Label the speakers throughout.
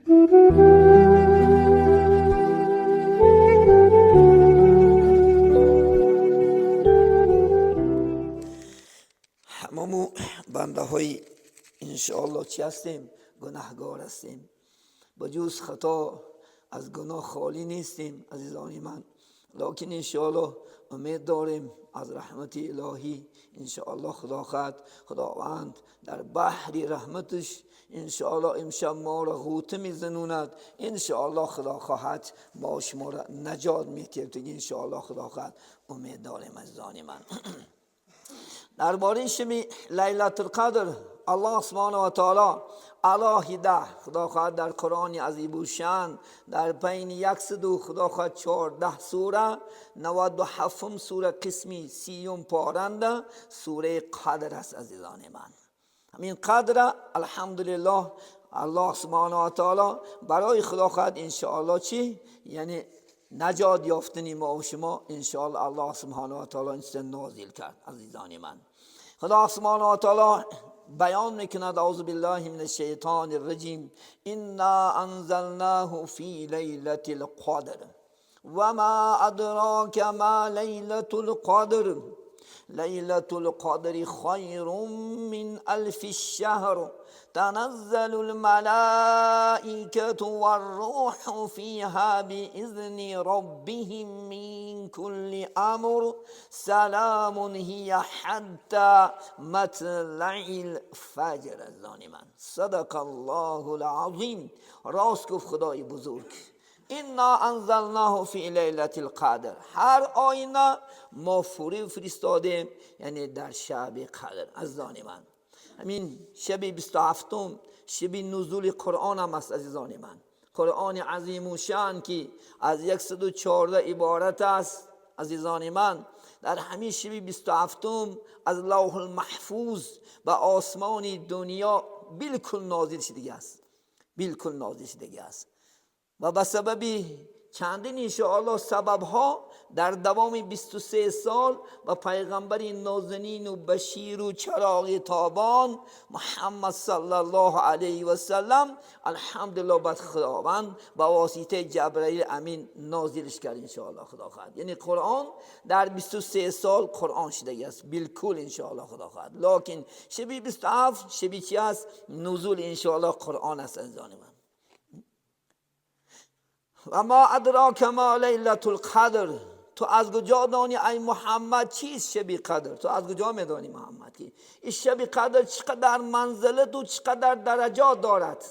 Speaker 1: ҳамаму бандаҳои иншоаллоҳ чӣ ҳастем? Гунаҳгор ҳастем, ба ҷуз хато аз гуноҳ холӣ нестем, азизони ман. Лекин иншоаллоҳ умед дорем аз раҳмати илоҳӣ. Иншоаллоҳ худо хоҳад, худованд дар баҳри раҳматаш иншоаллоҳ имшаб моро ғӯта мезанонад. Иншоаллоҳ худо хоҳад мо шуморо наҷот медиҳад. Иншоаллоҳ худо хоҳад, умед дорем, азизони ман. Дар бораи шаби Лайлатул Қадр Аллоҳ субҳонаҳу ва таоло алоҳида худо хоҳад дар Қуръони азимушшаън дар байни яксаду худо хоҳад 14 сура, 97-ум сура, қисми 30-ум поранда сураи Қадр аст, азизони ман. Ҳамин қадра алҳамдулиллоҳ Аллоҳ субҳонаҳу ва таоло барои худо хоҳад иншоаллоҳ чӣ? Яъне наҷот ёфтани мо ва шумо иншоаллоҳ Аллоҳ субҳонаҳу ва таоло ин чиза нозил кард, азизони ман. Худо субҳонаҳу ва таоло баён мекунад: аъузу биллаҳи минаш шайтони рраҷим, инна анзалнаҳу фи лайлатил қадр ва ма адрока ма лайлатул қадр лайлатул қадри хайрун мин алфи шаҳр таназзалул малаикату варруҳу фиҳа биизни роббиҳим мин кулли амр саламун ҳия ҳатта матлаил фаҷр. Азизони ман, садақаллоҳул азим. Рост гуфт Худои бузург. Инна анзалнаҳу фи лайлатил қадр. Ҳар оина мо фурӯ фиристодем, яъне дар шаби қадр. Азизони ман, ҳамин шаби 27-ум шаби нузули Қуръон ҳам аст, азизони ман. Қуръони азимушшаън ки аз 114 иборат аст, азизони ман, дар ҳамин шаби 27-ум аз лавҳул маҳфуз ба осмони дунё билкул нозил шудагӣ аст, билкул нозил шудагӣ аст. Ва ба сабаби чандин иншоаллоҳ сабабҳо дар давоми 23 сол ба пайғамбари нозанину баширу чароғи тобон Муҳаммад саллаллоҳу алайҳи васаллам алҳамдулиллоҳ бад худованд ба воситаи Ҷабраил амин нозилш кард иншоаллоҳ худо хоҳад. Яъне Қуръон дар 23 сол Қуръон шудагӣ аст билкул иншоаллоҳ худо хоҳад. Лекин шаби 27 шаби чи аст? Нузул иншоаллоҳ Қуръон аст, азизони ман. Ва ма адрока ма лайлатул қадр. Ту аз куҷо донӣ ай Муҳаммад чист шаби қадр? Ту аз куҷо медонӣ Муҳаммад ки ин шаби қадр чӣ қадар манзилату чӣ қадар дараҷот дорад?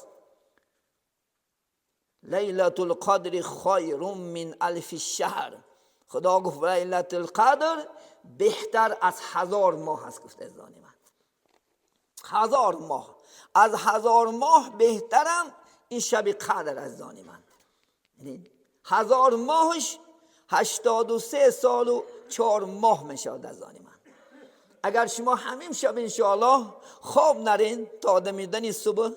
Speaker 1: Лайлатул қадри хайрун мин алфи шаҳр. Худо гуфт Лайлатул қадр беҳтар аз 1000 моҳ аст, гуфт азизони ман. 1000 моҳ, аз 1000 моҳ беҳтарам ин шаби қадр, азизони ман. 1000 моҳش 83 солу 4 моҳ мешавад, азизони ман. Агар шумо ҳамин шаб иншоаллоҳ хоб нарин то дамидани субҳ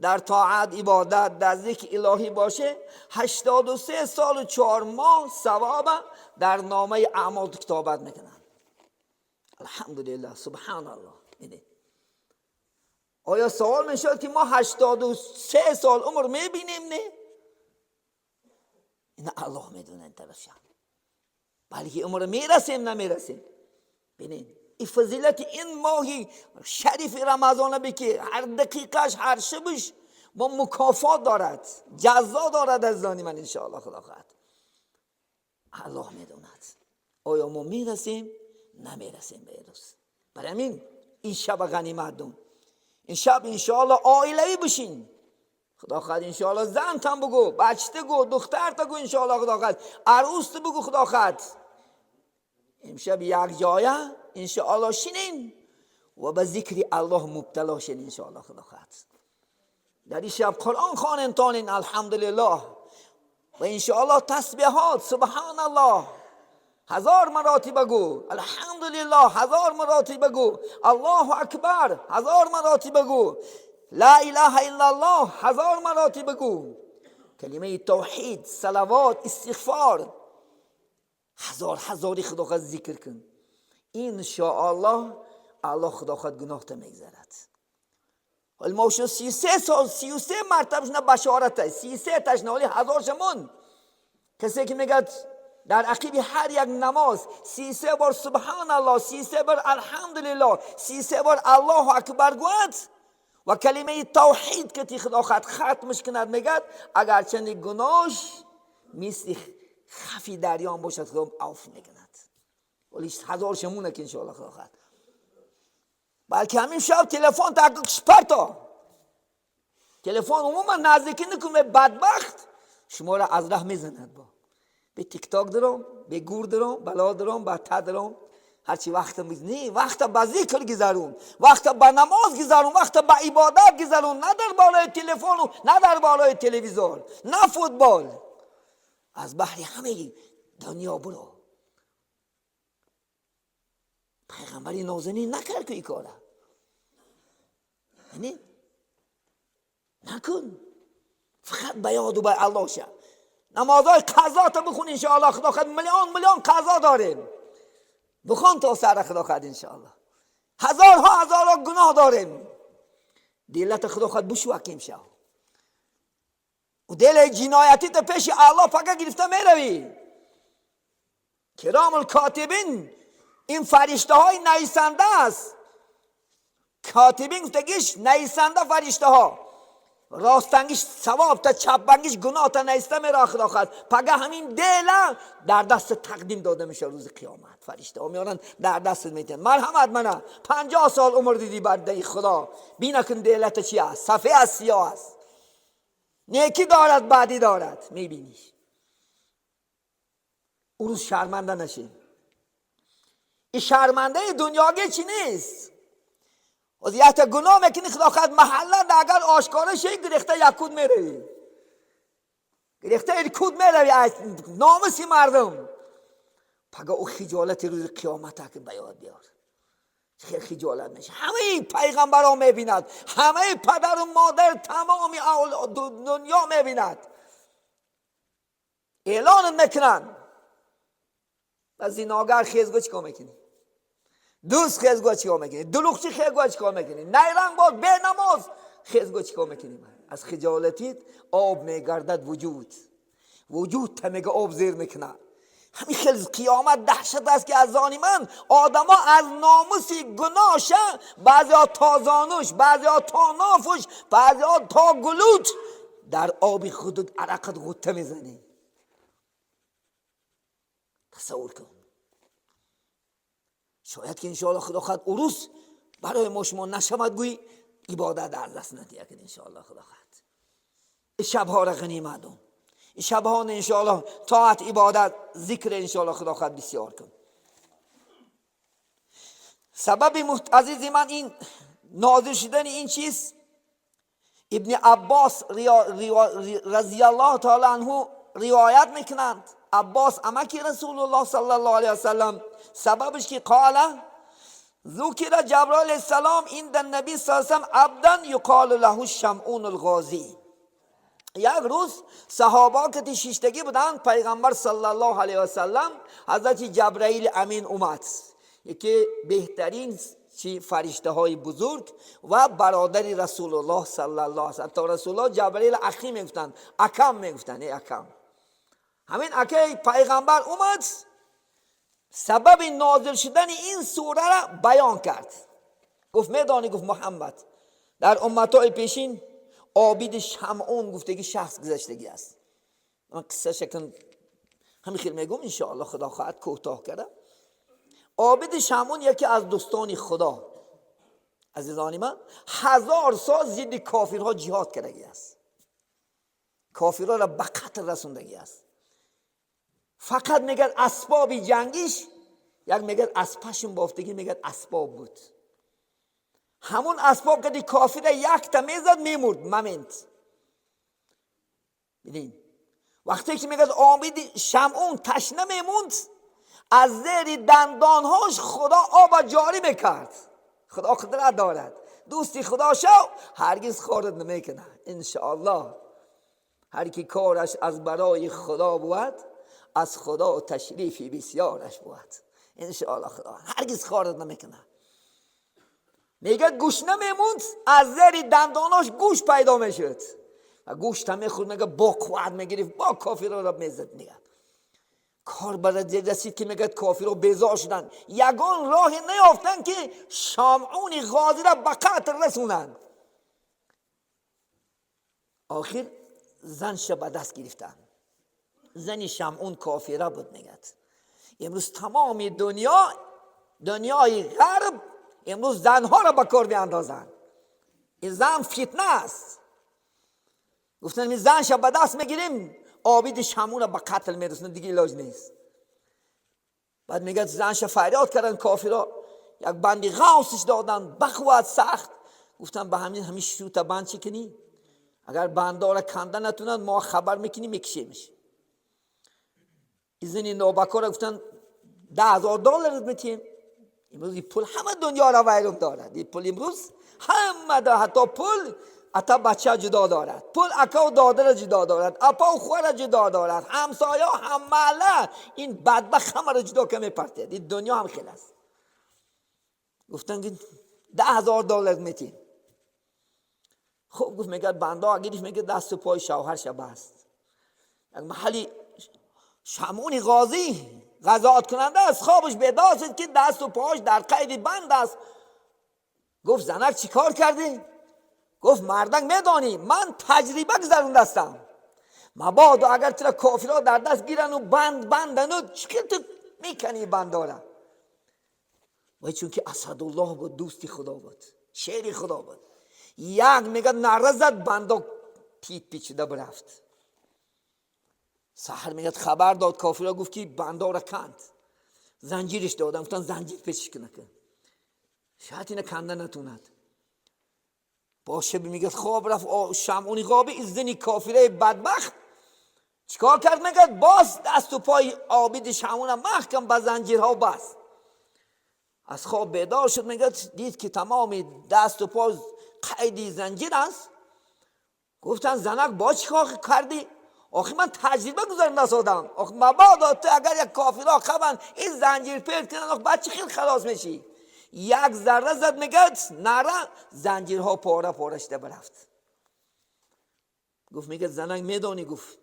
Speaker 1: дар тоат, ибодат, дар зикр илоҳӣ боше, 83 солу 4 моҳ савоба дар номаи аъмол китобат мекунанд. Алҳамдулиллаҳ, субҳаналлоҳ. Оё савол мешавад ки мо 83 сол умр мебинем? Не, ина Аллоҳ медонад тарафша, балки умр мерасем, намерасем. Бинед ин фазилати ин моҳи шарифи Рамазона би ки ҳар дақиқаш, ҳар шабаш бо мукофот дорад, ҷазо дорад, азизони ман. Иншоаллоҳ худо хоҳад, Аллоҳ медонад оё мо мерасем, намерасем ба рӯз. Барои ҳамин ин шаба ғанимат дон. Ин шаб иншоаллоҳ оилавӣ бишин, худо хоҳад иншоаллоҳ зантам бугӯ, бачта гӯ, духтарта гӯ, иншоаллоҳ худо хоҳад арӯста бугӯ, худо хоҳад имшаб як ҷоя иншоаллоҳ шинин ва ба зикри Аллоҳ мубтало шин иншоаллоҳ худо хоҳад. Дар ин шаб Қуръон хонен тонин алҳамдулиллоҳ ва иншоаллоҳ тасбиҳот субҳаналлоҳ 1000 маротиба гӯ, алҳамдулиллоҳ 1000 маротиба гӯ, Аллоҳу акбар 1000 маротиба гӯ, ла илаҳа иллаллоҳ 1000 маротиба гӯ, калимаи тавҳид, салавот, истиғфор ҳазор ҳазори худо хоҳад зикр кун. Иншоаллоҳ Аллоҳ худо хоҳад гуноҳта мегзарад. ولی ما شما 33 سال 33 مرتبه شما بشارت 33 تاش ولی هزار شمون. کسی که میگه در عقیب هر یک نماز 33 بار سبحان الله، 33 بار الحمدلله، 33 بار الله اکبر گوید و کلمه توحید که تی خدا خط ختمش کند، میگد اگرچه گناهش مثل خفی دریان باشد خدا عفو میکند. ولی هزار شمونه که انشاءالله خدا خط. بلکه همین شب تلفن تا پرتا تلفن عموما نزدیکی نکنه، بدبخت شما را از راه میزند. با به تیک تاک درم، به گور درم، بلا درم، به تا درم، هرچی وقت میزنی وقت به ذکر گذرون، وقت به نماز گذرون، وقت به عبادت گذرون، نه در بالای تلفن و نه در بالای تلویزیون، نه فوتبال. از بحر همه دنیا برو. پیغمبری نازنین نکرد که این کاره، یعنی نکن، فقط به یاد و به الله شه. نمازهای قضا تا بخون انشاءالله خدا خد میلیون میلیون قضا داریم، بخون تا سر خدا خد انشاءالله. هزارها هزارها گناه داریم، دلت خدا خد بشو حکیم شو. و دل جنایتی تا پیش الله پاک گرفته میروی. کرام الکاتبین، این فرشته های نویسنده است. کاتبین گفتگیش نویسنده فرشته ها، راستنگیش ثواب تا چپنگیش گناه تا نویسته میره خدا خد. پگه همین دل در دست تقدیم داده میشه روز قیامت. فرشته ها میارن در دست میتن، مرحمت منه 50 سال عمر دیدی بنده خدا، بینکن دلت چی است، صفحه است سیاه است، نیکی دارد بدی دارد، میبینیش. اون روز شرمنده نشین. این شرمنده دنیاگه چی نیست. از یک تا گناه میکنی خدا خد محله اگر آشکاره شی گرفته یکود میروی، گرفته یکود میروی ناموسی مردم. پگه او خجالت روز قیامت که به یاد بیار، خیلی خجالت میشه. همه پیغمبرها میبیند، همه پدر و مادر تمام دنیا میبیند، اعلان میکنن. و زیناگر خیزگو چیکار میکنی؟ دوست خیزگو چیکار میکنی؟ دروغچی خیزگو چیکار میکنی؟ نیرنگ باز بی نماز خیزگو چیکار میکنی؟ از خجالتیت آب میگردد وجود، وجود تا میگه آب زیر میکنه. همین خیلی قیامت دهشت است که از آن من آدما از ناموس گناهش، بعضی تا زانوش، بعضی تا نافش، بعضی تا گلوت در آب خودت عرقت غوطه میزنی. تصور کن. شاید که انشاءالله خدا خد عروس برای ما شما نشود گویی عبادت در دست ندیه که انشاءالله خدا خد. شبها را غنیمت دون، شبها انشاءالله طاعت عبادت ذکر انشاءالله خدا خد بسیار کن. سبب عزیز من این نازل شدن این چیز، ابن عباس رضی الله تعالی عنه روایت میکنند. عباس امکی رسول الله صلی الله علیه وسلم، سببش که قال ذکر جبرائیل علیه السلام عند النبی صلی الله علیه وسلم عبدا یقال له شمعون الغازی. یک روز صحابه که شیشتگی بودند، پیغمبر صلی الله علیه وسلم حضرت جبرائیل امین اومد، یکی بهترین فرشته های بزرگ و برادر رسول الله صلی الله علیه وسلم. تا رسول الله جبرائیل اخی میگفتن، اکم میگفتن، اکم. همین اکی پیغمبر اومد، سبب نازل شدن این سوره را بیان کرد. گفت میدانی، گفت محمد در امتهای پیشین عابد شمعون گفتگی شخص گذشتگی است. من قصه شکن همین خیلی میگم انشاءالله خدا خواهد کوتاه کرده. عابد شمعون یکی از دوستان خدا، عزیزان من، 1000 سال ضد کافرها جهاد کردگی است، کافرها را به قتل رسوندگی است. فقط میگه اسباب جنگیش، یک میگه از پشم بافتگی، میگه اسباب بود. همون اسباب که کافر یک تا میزد میمرد ممنت. ببین وقتی که میگه عابد شمعون تشنه میموند، از زیر دندانهاش خدا آب جاری میکرد. خدا قدرت دارد. دوستی خدا شو هرگز خارج نمیکنه انشاءالله. هر کی کارش از برای خدا بود، از خدا تشریفی بسیارش بود انشاءالله. خدا هرگز خارج نمیکنه. میگه گشنه میموند، از زیر دنداناش گوش پیدا میشد و گوشت هم میخورد. میگه با قوت میگرفت، با کافرها را میزد. میگه کار برای رسید که میگه کافرها بیزار شدن، یگان راه نیافتن که شمعون غازی را به قتل رسونند. آخر زنش به دست گرفتن. زنی شمعون کافره بود. میگه امروز تمام دنیا، دنیای غرب، امروز زنها را به کار میاندازند. این زن فتنه است. گفتن این زنش به دست میگیریم، عابد شمعون را به قتل میرسونن، دیگه علاج نیست. بعد میگه زنش فریاد کردن کافرها، یک بندی غوصش دادن بخواد سخت. گفتن به همین همین شروط بند چی کنی؟ اگر بنده را کنده نتونن ما خبر میکنیم میکشیمش. این زن نابکار گفتن $10,000 میتیم. امروز این پول همه دنیا را ویرون دارد. این پول امروز همه ده، حتی پول حتی بچه جدا دارد، پول اکا و دادر را جدا دارد، اپا و خور را جدا دارد، همسایه هم محله، این بدبخت همه را جدا که میپرتید. این دنیا هم خیلی است. گفتن که $10,000 میتیم. خب گفت میگه بنده گرفت، میگه دست و پای شوهرش بست. یک محلی شمعون غازی غزات کننده از خوابش بیدار شد که دست و پاش در قید بند است. گفت زنک چی کار کردی؟ گفت مردک میدانی من تجربه گذروندستم، مبادا اگر تو را کافرها در دست گیرن و بند بندن و چی تو میکنی بنداره. وای چون که اسدالله بود، دوستی خدا بود، شیر خدا بود، یک میگه نره زد، بندا پیت پیچیده برفت. سحر میگه خبر داد کافرها، گفت که بندا را کند، زنجیرش دادن، گفتن زنجیر پیچش کنه که شاید اینه کنده نتوند. باشه میگه خواب رفت شمعونی غابه، این زنی کافره بدبخت چیکار کرد؟ میگه باز دست و پای عابد شمعون محکم به زنجیرها بست. از خواب بیدار شد، میگه دید که تمام دست و پا قیدی زنجیر است. گفتن زنک با چیکار کردی؟ آخه من تجربه گذارم نسادم، آخه مبادا تو اگر یک کافرها خبن این زنجیر پرد کنن، آخه بعد چی خیلی خلاص میشی؟ یک ذره زد، میگه نره، زنجیرها پاره پاره شده برفت. گفت میگه زنک میدانی؟ گفت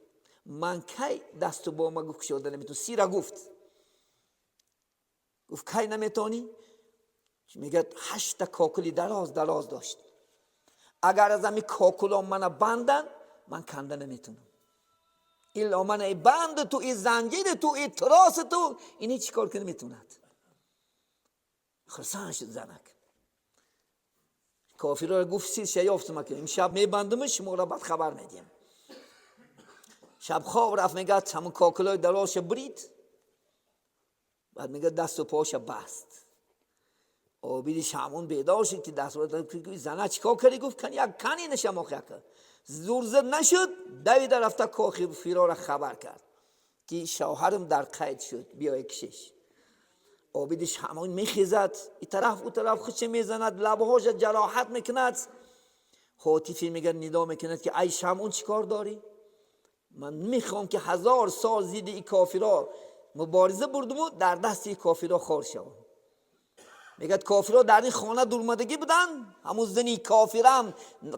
Speaker 1: من کی دست و با ما گفت شده نمیتون سیره. گفت گفت کی نمیتونی؟ میگه 8 کاکلی دراز دراز داشت، اگر از همین کاکلا من بندن من کنده نمیتونم، الا من ای بند تو، ای زنجیر تو، ای تراس تو، اینی چیکار کنه میتوند. خرسان شد زنک. کافرها را گفت سیر شیافتم که امشب میبندم شما را بعد خبر میدیم. شب خواب رفت، میگه همون کاکلای دراش برید، بعد میگه دست و پاش بست. عابد شمعون بیدار شد که دست و زنه چیکار کردی؟ گفت کن یک کنی نشم آخه کرد. زور زد نشد، دوید رفته کاخ فیرا را خبر کرد که شوهرم در قید شد، بیا کشش. عابد شمعون میخیزد این طرف او طرف خودش میزند، لبهاش جراحت میکند. هاتفی میگه ندا میکند که ای شمعون چیکار داری؟ من میخوام که 1000 سال زید این کافرا مبارزه بردم و در دست این کافرا خار شوم. میگه کافرها در این خانه دورمدگی بودن، همون زنی کافرم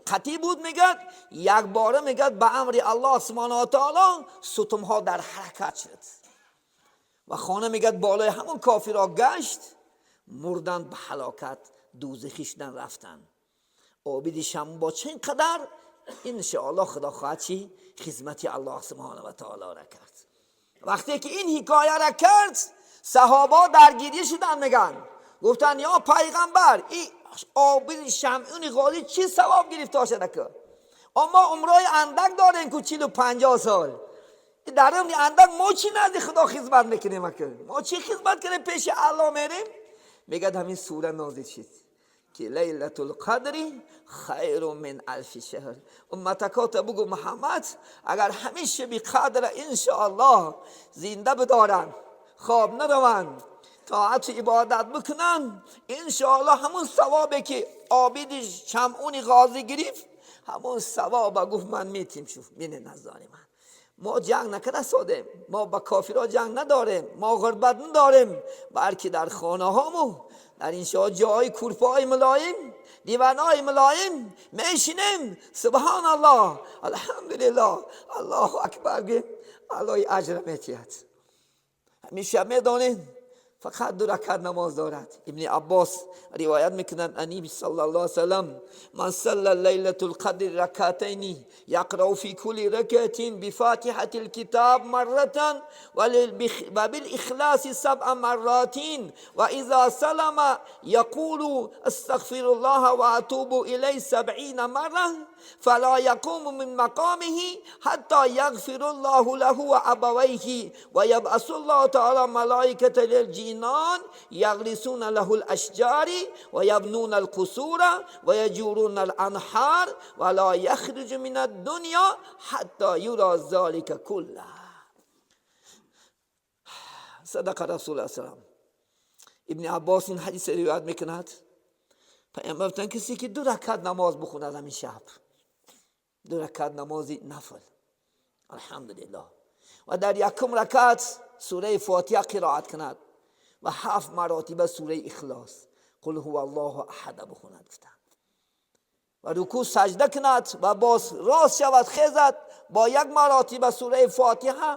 Speaker 1: قطعی بود. میگه یک باره میگه به امر الله سبحانه و تعالی ستمها در حرکت شد و خانه میگه بالای همون کافرها گشت، مردن به هلاکت، دوزخی شدن رفتن. عابد شمعون با چه قدر انشاءالله خدا خواهد چی خدمت الله سبحانه و تعالی را کرد. وقتی که این حکایه را کرد صحابه درگیری شدن، میگن گفتن یا پیغمبر این عابد شمعون غازی چی ثواب گرفته شده که اما عمرای اندک داریم که 40 و 50 سال در عمر اندک ما چی نزد خدا خدمت میکنیم؟ ما چی خدمت کنیم پیش الله میریم؟ میگه همین سوره نازل شد که لیلة القدر خیر من 1000 شهر. امتکات بگو محمد اگر همیشه بی قدر انشاءالله زنده بدارن، خواب نروند، طاعت عبادت بکنن، انشاءالله همون ثوابی که عابد شمعون غازی گرفت همون ثواب گفت من میتیم. شوف مینه نزدانی من ما جنگ نکرده سادیم، ما با کافرها جنگ نداریم، ما غربت نداریم، بلکه در خانه هامو در این شب جای کورپای ملایم، دیوانای ملایم میشینیم، سبحان الله، الحمدلله، الله اکبر، الله اجر میتید. همیشه میدانید فقط 2 رکعت نماز دارد. ابن عباس روایت میکنند النبی صلی الله علیه وسلم من صلى لیلة القدر ركعتين يقرأ في كل ركعة بفاتحة الكتاب مرة وبالإخلاص 7 مرات وإذا سلم يقول استغفر الله وأتوب إليه 70 مرة فلا يقوم من مقامه حتى يغفر الله له وأبويه ويبعث الله تعالى ملائكة للجنان يغرسون له الأشجار ويبنون القصور ويجورون الأنهار ولا يخرج من الدنيا حتى يرى ذلك كله. صدق رسول الله صلی الله علیه و سلم. ابن عباس این حدیث روایت میکند. پیامبر گفتند کسی که 2 رکعت نماز بخوند همین شب، 2 رکعت نماز نفل، الحمدلله، و در یکم رکعت سوره فاتحه قرائت کند و 7 مراتب سوره اخلاص قل هو الله احد بخوند گفتند، و رکوع سجده کند و باز راست شود خیزد با 1 مراتب سوره فاتحه،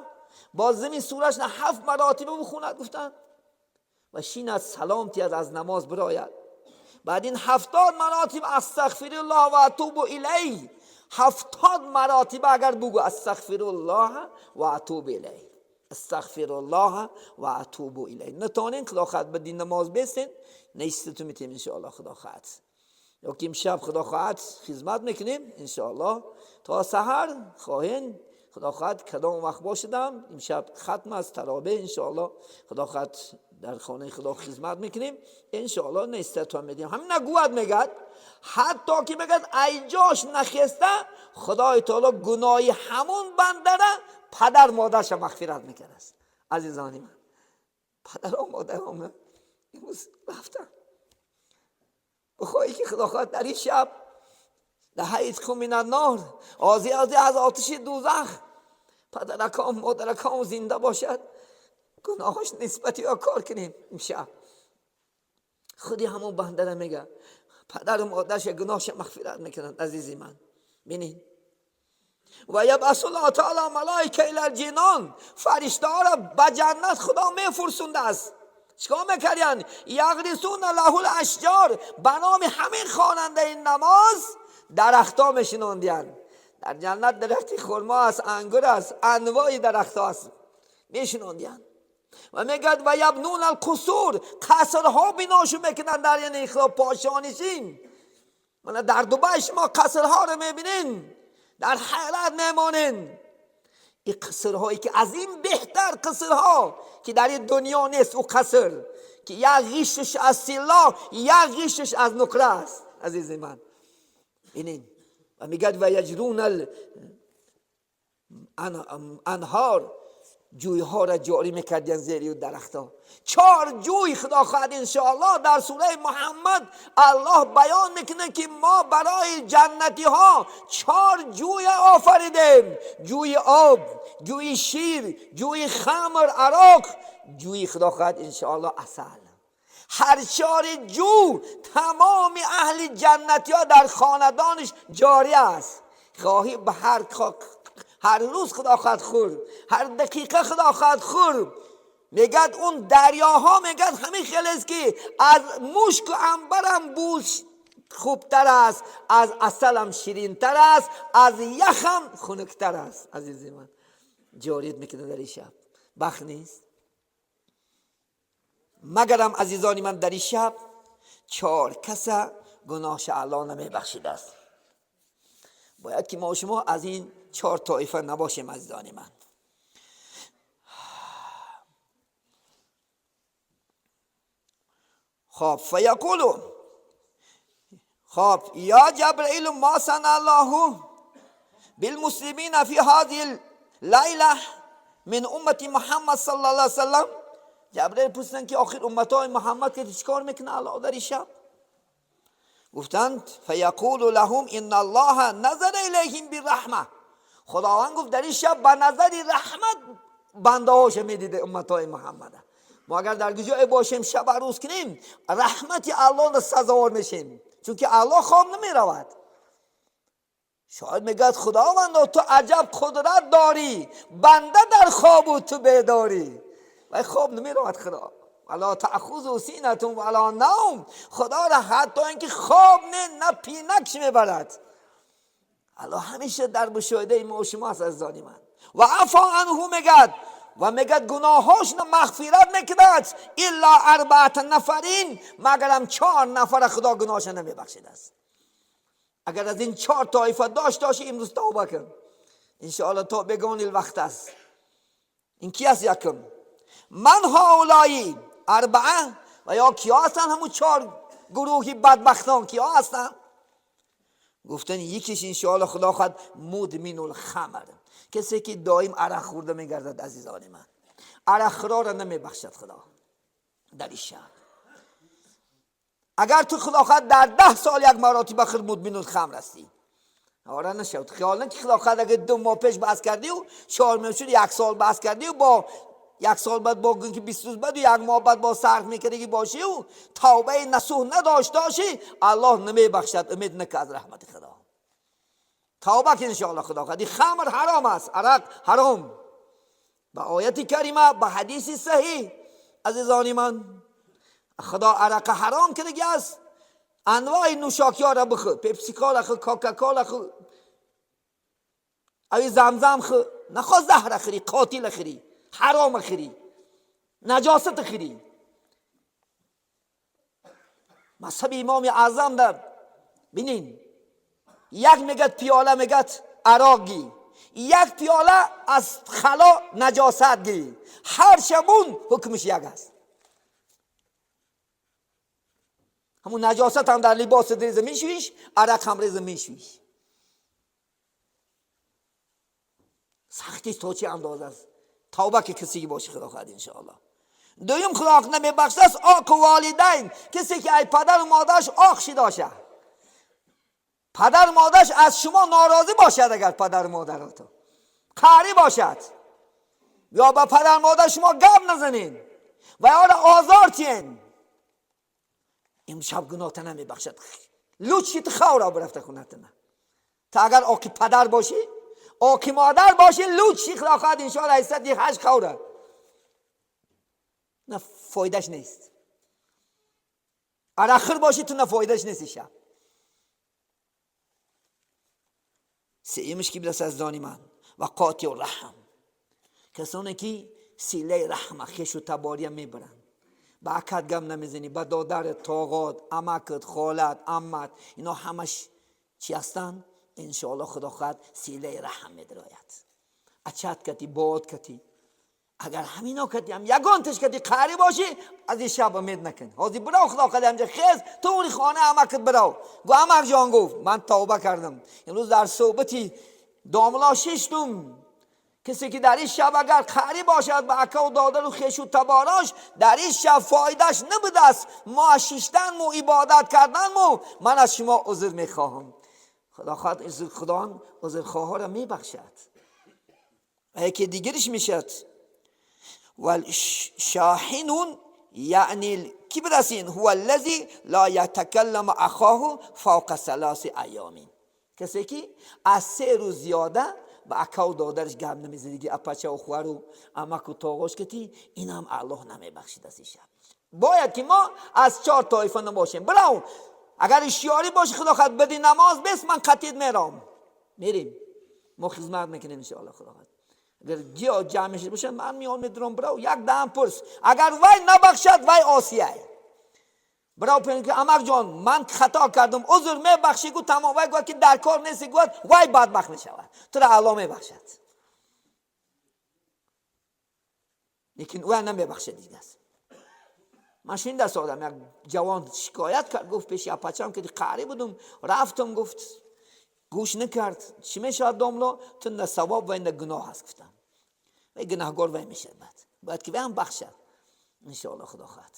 Speaker 1: باز زمین سورهش 7 مراتب بخوند گفتند، و شیند سلام تید از نماز براید. بعد این 70 مراتب استغفر الله و اتوب الیه، 70 مراتب اگر بگو استغفر الله و اتوب الیه، استغفر الله و اتوب الیه، نتانین خدا خواهد بدین نماز بستین نیست تو میتیم انشاءالله خدا خواهد. یا که امشب خدا خواهد خدمت میکنیم انشاءالله تا سحر خواهین خدا خواهد کدام وقت باشدم. امشب ختم از ترابه انشاءالله خدا خواهد در خانه خدا خدمت میکنیم انشاءالله نیست تو میدیم. همین نگوید میگد حتی که میگد ایجاش نخسته خدای تعالی گناهی همون بنده را پدر مادرش مغفرت میکنه است. عزیزانی من، پدر و مادر هم امروز رفتن، بخواهی که خدا خواهد در این شب لحیت من النار، آزی آزی از آتش دوزخ، پدرکام مادرکام زنده باشد گناهاش نسبتی ها کار کنیم امشب. خودی همون بنده را میگه پدر و مادرش گناهش مغفرت میکنند. عزیزی من بینید و یبعث الله تعالی ملائکه الی الجنان، فرشته ها را به جنت خدا میفرسونده است. چیکار میکردن؟ یغرسون له الاشجار، به نام همین خواننده نماز درختها میشنوندین. در جنت درخت خرما است، انگور است، انواع درخت ها است، میشنوندین. و میگد و یبنون القصور، قصرها بناشو میکنن در یعنی خدا پادشاهنشین. من در دبی شما قصرها رو میبینین در حیرت میمانین. این قصرهایی که از این بهتر قصرها که در این دنیا نیست، او قصر که یک غیشش از سلاح یک غیشش از نقره است. عزیز من اینین. و میگد و یجرون الانهار، جویها را جاری میکردین زیر درختها. 4 جوی خدا خواهد انشاءالله در سوره محمد الله بیان میکنه که ما برای جنتی ها 4 جوی آفریدیم: جوی آب، جوی شیر، جوی خمر عراق، جوی خدا خواهد انشاءالله عسل. هر 4 جو تمام اهل جنتی ها در خاندانش جاری است. خواهی به هر روز خدا خواهد خورد، هر دقیقه خدا خواهد خورد. میگد اون دریاها، میگد همین خیلی است که از مشک و عنبرم بوش خوبتر است، از عسلم شیرینتر است، از یخم خنکتر است. عزیزی من جاریت میکنه در این شب، بخ نیست. مگرم عزیزانی من در این شب 4 کس گناهش الله نمیبخشیده است. باید که ما و شما از این 4 طایفه نباشیم عزیزان من. خب فیقولو، خب یا جبرائیل ما صنع الله بالمسلمین فی هذه اللیله من امت محمد صلی الله علیه وسلم. جبرائیل پرسیدن که آخر امتای محمد که چیکار میکنه الله در این شب؟ گفتند فیقول لهم ان الله نظر الیهم بالرحمه. خداوند گفت در این شب به نظر رحمت بنده هاش میدیده امتای محمد. ما اگر در جای باشیم شب روز کنیم رحمت الله را سزاوار میشیم، چون که الله خواب نمی رود. شاید میگد خداوند تو عجب قدرت داری، بنده در خواب و تو بیداری. و خواب نمی رود خدا. ولا تأخذه سینة ولا نوم. خدا را حتی اینکه خواب نه پینکش میبرد. الله همیشه در مشاهده ما و شما است عزیزان من. و عفا عنه میگد و میگد گناهاش مغفرت میکند الا اربعة نفرین، مگرم 4 نفر خدا گناهش نمیبخشید است. اگر از این 4 طایفه داشت باشی امروز توبه کن انشاءالله، تا بگان الوقت است. این کی است؟ یکم من هؤلاء اربعه، و یا کیا هستن همون 4 گروهی بدبختان کیا هستن؟ گفتن یکیش انشاءالله خدا خواهد مدمن الخمر، کسی که دائم عرق خورده میگردد. عزیزان من عرق خورا را نمیبخشد خدا در این شب. اگر تو خدا خواهد در 10 سال یک مراتب خود مدمن الخمر هستی، آره نشد خیال نه که خدا خواهد اگر 2 ماه پیش بحث کردی و 4 ماه شد 1 سال بحث کردی و با 1 سال بعد با که 20 روز بعد و 1 ماه بعد با صرف میکردی که باشی و توبه نصوح نداشته باشی، الله نمیبخشد. امید نکه از رحمت خدا. توبه که انشاءالله خدا خواهد. خمر حرام است، عرق حرام، با آیت کریمه، با حدیث صحیح. عزیزان من خدا عرق حرام کرده است. انواع نوشاکی ها را بخور، پپسی کالا خو، کوکاکولا خو، اوی زمزم خو، نخوا زهر خری، قاتل خری، حرام خری، نجاست خری. مذهب امام اعظم در بینین یک میگد پیاله میگد عراقی، یک پیاله از خلا نجاست گی، هر شبون حکمش یک است. همون نجاست هم در لباس ریزه میشویش، عرق هم ریزه میشویش. سختی تا چه اندازه است؟ توبه که کسی باشه خدا خواهد انشاءالله. دویم خدا نمیبخشد است عاق والدین، کسی که ای پدر و مادرش عاق شده باشه، پدر و مادرش از شما ناراضی باشد، اگر پدر و مادراتو قهری باشد یا با پدر و مادر شما گپ نزنین و یا را آزار تین، امشب گناه نمیبخشد. لوچ تو خورا برفته خونت نه. تا اگر عاق پدر باشی، عاق مادر باشی، لوچ خدا خواهد انشاءالله حیثیت 8 خوره نه فایدهش نیست. عرق باشی تو نه فایدهش نیست شب. سیمش کی بدست از دانی من و قاطع رحم، کسانی که سیله رحم خیش و تباریه میبرن، با اکد گم نمیزنی، با دادرت، طاقات، امکت، خالت، امت، اینا همش چی هستن؟ انشاءالله خدا خواهد سیله رحم میدراید. اچت کتی، باد کتی، اگر همینا کتی هم یگان تش کتی قهری باشی از این شب امید نکن. حاضی برو خدا خواهد همجا خیز تو اون خانه امکت برو، گو امک جان گفت من توبه کردم امروز در صحبتی داملا ششتم. کسی که در این شب اگر قهری باشد به اکا و دادر و خیش و تباراش، در این شب فایدهش نبوده است. ما از شیشتن مو عبادت کردن مو، من از شما عذر میخواهم. خدا خواهد عذر خدا عذر خواه را میبخشد. و یکی دیگرش میشد والشاحنون، یعنی کی برسین؟ هو الذی لا یتکلم اخاه فوق 3 ایام، کسی که از 3 روز زیاده با اکا و دادرش گپ نمیزنه دیگه، اپچه و خوار و امک و تاغاش کتی، این هم الله نمیبخشید از این شب. باید که ما از 4 طایفه نباشیم. برو اگر اشیاری باشه خدا خواهد بدی نماز بس من قطید میرم، میریم ما خدمت میکنیم انشاءالله خدا خواهد. اگر جا جمع باشه من میام میدرم برو یک دم پرس، اگر وای نبخشد وای آسیه. برو پین که امک جان من خطا کردم عذر میبخشی، گو تمام وای گو که در کار نیستی، گو وای بدبخت میشود، تو را الله میبخشد. لیکن وای نمیبخشد دیگه است. من شنیدم دست آدم یک جوان شکایت کرد، گفت پیش اپچم که قهری بودم رفتم، گفت گوش نکرد چی میشد داملا، تو نه ثواب و نه گناه هست. گفتم و گناهگار وای میشه، بعد که هم بخشد انشاءالله خدا خواهد.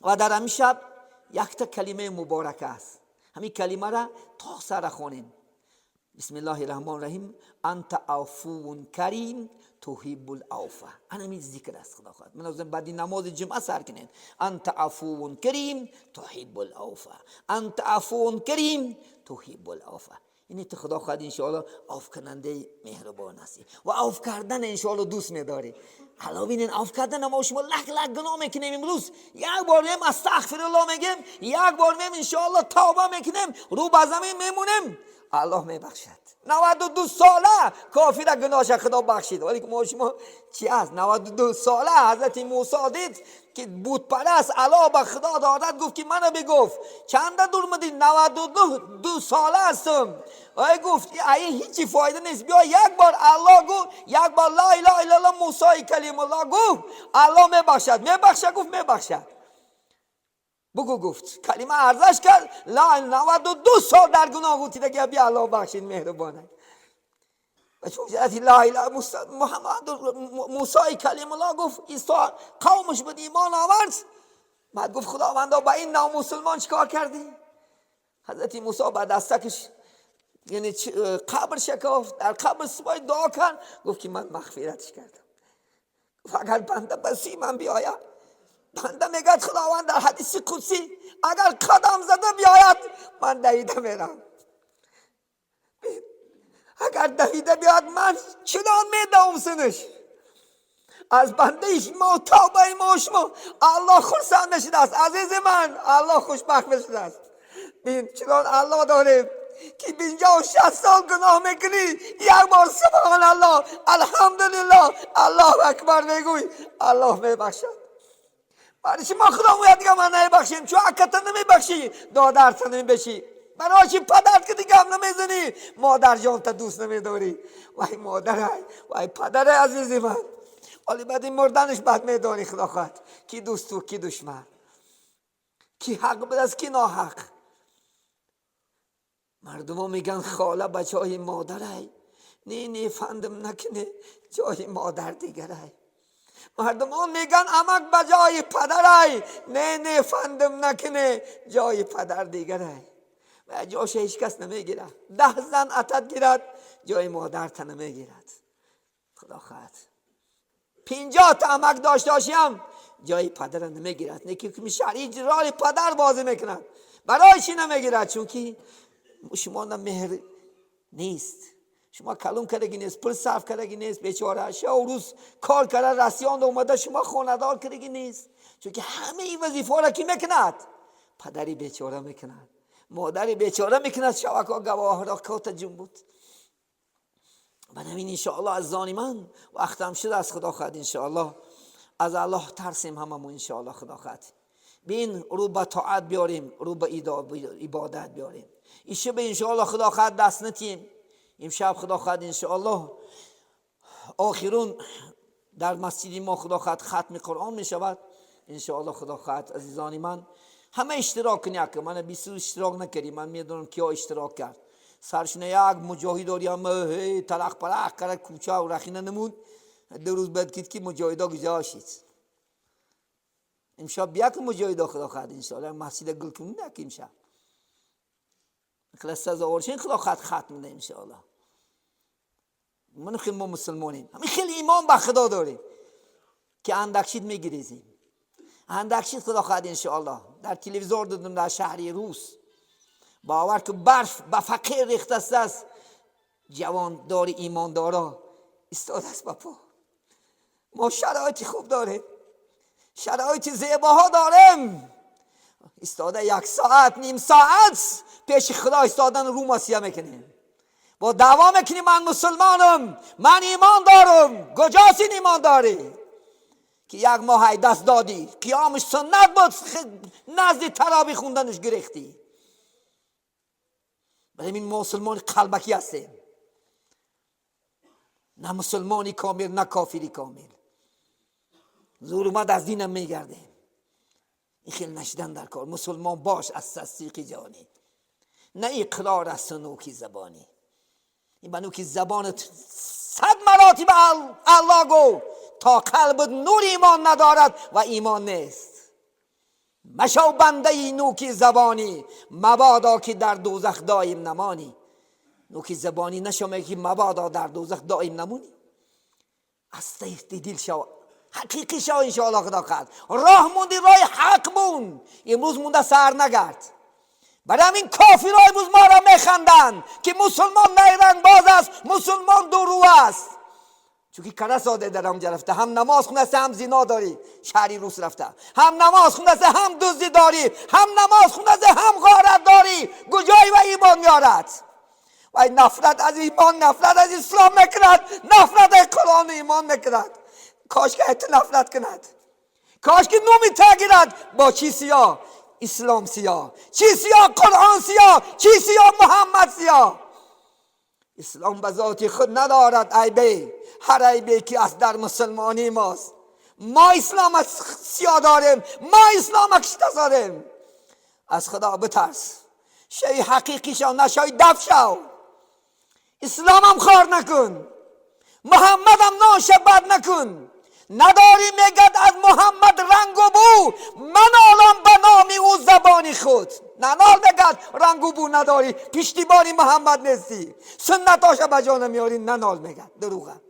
Speaker 1: و در همین شب یک تا کلمه مبارک است، همین کلمه را تا سر خوانیم. بسم الله الرحمن الرحیم، انت عفو کریم تحب العفو. همین ذکر است. خدا خواهد من از بعد نماز جمعه سر کنین. انت عفو کریم تحب العفو، انت عفو کریم تحب العفو. اینه تو خدا خواهد انشاءالله عفو کننده مهربان هستی و عفو کردن انشاءالله دوست میداری. حالا ببینین، عفو کردن ما شما لک لک گناه میکنیم. امروز یک بار میم استغفر الله میگیم، یک بار میم انشاءالله توبه میکنیم، رو به زمین میمونیم، الله میبخشد. 92 ساله کافر گناهش خدا بخشید. ولی ما شما چی است؟ 92 ساله حضرت موسی دید که بت پرست الله به خدا دادد، گفت که منو بگفت چند دور مدی؟ 92 ساله هستم. ای گفت ای هیچی فایده نیست، بیا یک بار الله گفت، یک بار لا اله الا الله موسی کلیم الله گفت، الله میبخشد. میبخشد، گفت میبخشد. بگو، گفت کلمه ارزش کرد. لا 92 سال در گناه بود که بیا الله بخشید مهربانه. و چون لا اله محمد موسی کلیم الله گفت، عیسی قومش بود ایمان آورد. بعد گفت خداوندا، با این نو مسلمان چیکار کردی؟ حضرت موسی با دستکش یعنی قبر شکافت، در قبر سپای دعا کرد، گفت که من مغفرتش کردم. گفت اگر بنده به سوی من بیاید، بنده میگد خداوند در حدیث قدسی، اگر قدم زده بیاید من دویده میرم. اگر دویده بیاد من چنان میدوم سنش. از بنده ما توبه ما شما الله خرسند نشده است. عزیز من، الله خوشبخت نشده است. ببین چنان الله داریم که 50 60 سال گناه میکنی، یک بار سبحان الله، الحمدلله، الله اکبر میگوی، الله میبخشد. برای شما خدا میگه دیگه من نمیبخشیم. چون اکت نمیبخشی، دادرت نمیبخشی، برای چی پدرت که دیگه هم نمیزنی، مادر جان تا دوست نمیداری. وای مادر، وای پدر عزیزی من. ولی بعد این مردنش بعد میدانی خدا خواهد کی دوست و کی دشمن، کی حق بود از کی ناحق. مردم ها میگن خاله به جای مادره. نه نه فندم، نکنه، جای مادر دیگره. مردم ها میگن عمک به جای پدره. نه نه فندم، نکنه، جای پدر دیگره و جاش هیچ کس نمیگیره. 10 زن اتد گیرد، جای مادر تا نمیگیرد. خدا خواهد 50 تا عمک داشته باشیم، جای پدر نمیگیرد. نه که شرعی رول پدر بازی میکند. برای چی نمیگیرد؟ چون که شما نه مهر نیست، شما کلون کردگی نیست، پول صرف کردگی نیست. بیچاره شب و روز کار کرده رسیان اومده، شما خانه‌دار کردگی نیست. چون که همه این وظیفه را کی میکند؟ پدری بیچاره میکند، مادری بیچاره میکند. شبکه گواه را کات جون بود. بنابراین انشاءالله عزیزان من، وقتم شده از خدا خواهد انشاءالله از الله ترسیم هممون. انشاءالله خدا خواهد بین رو به طاعت بیاریم، رو به عبادت بیاریم. این شب انشاءالله خدا خواهد دست نتیم. امشب خدا خواهد انشاءالله آخرون در مسجد ما خدا خواهد ختم قرآن می شود. انشاءالله خدا خواهد عزیزان من همه اشتراک کنی که من 20 اشتراک نکردی. من میدونم کیا اشتراک کرد. سرشنه یک مجاهد داری هم تلق پلق کرد، کوچه و رخینه نمود. 2 روز بعد کید که مجاهدا کجا شید. امشب بیا که مجاهدا خدا خواهد انشاءالله مسجد گل کنی نه که امشب خلاص سزاوارشین خدا خواهد ختم ده انشاءالله. من خیلی ما مسلمانیم، همین خیلی ایمان به خدا داریم که اندکشید میگریزیم، اندکشید خدا خواهد انشاءالله. در تلویزیون دیدم در شهری روس، باور که برف به فقیر ریخته است، جوان داری ایمان دارا ایستاده است با پا. ما شرایط خوب داریم، شرایط زیباها داریم، ایستاده یک ساعت نیم ساعت پیش خدا ایستادن رو مسیح میکنیم، با دعوا میکنیم من مسلمانم، من ایمان دارم. کجاست این ایمان داری که یک ماه دست دادی؟ قیامش سنت بود، نزد تراویح خوندنش گرفتی. برای این مسلمان قلبکی هستیم، نه مسلمانی کامل نه کافری کامل. زور اومد از دینم میگردیم. این خیلی نشدن در کار. مسلمان باش از تصدیق جانی، نه اقرار از نوکی زبانی. این بنو که زبانت صد مراتب الله گو، تا قلب نور ایمان ندارد و ایمان نیست. مشو بنده نوکی زبانی، مبادا که در دوزخ دایم نمانی. نوکی زبانی نشو که مبادا در دوزخ دائم نمونی. از ته دل شو، حقیقی شو انشاءالله. خدا خواهد راه موندی، راه حق مون. امروز مونده سر نگرد. برای همین کافرها امروز ما را میخندند که مسلمان نیرنگ باز است، مسلمان دورو است. چون که کره ساده در آنجا رفته، هم نماز خونده هم زنا داری. شهری روس رفته، هم نماز خونده هم دزدی داری، هم نماز خونده هم غارت داری. کجای و ایمان میارد؟ و نفرت از ایمان، نفرت از اسلام میکند، نفرت از قرآن ایمان میکند. کاش که تو نفرت کند، کاش که نومی تگیرد. با چی سیاه؟ اسلام سیاه. چی سیاه؟ قرآن سیاه. چی سیاه؟ محمد سیاه. اسلام به ذات خود ندارد عیبه. هر عیبه که از در مسلمانی ماست. ما اسلام سیاه داریم، ما اسلام کشته داریم. از خدا بترس، شی حقیقی شو، نه شی دف شو. اسلام هم خار نکن، محمد هم ناشه بد نکن. نداری میگد از محمد رنگ و بو، من آلم به نامی او زبانی خود. ننال میگد رنگ و بو نداری، پشتیبانی محمد نیستی، سنتاشو به جا نمیاری. ننال میگد دروغه.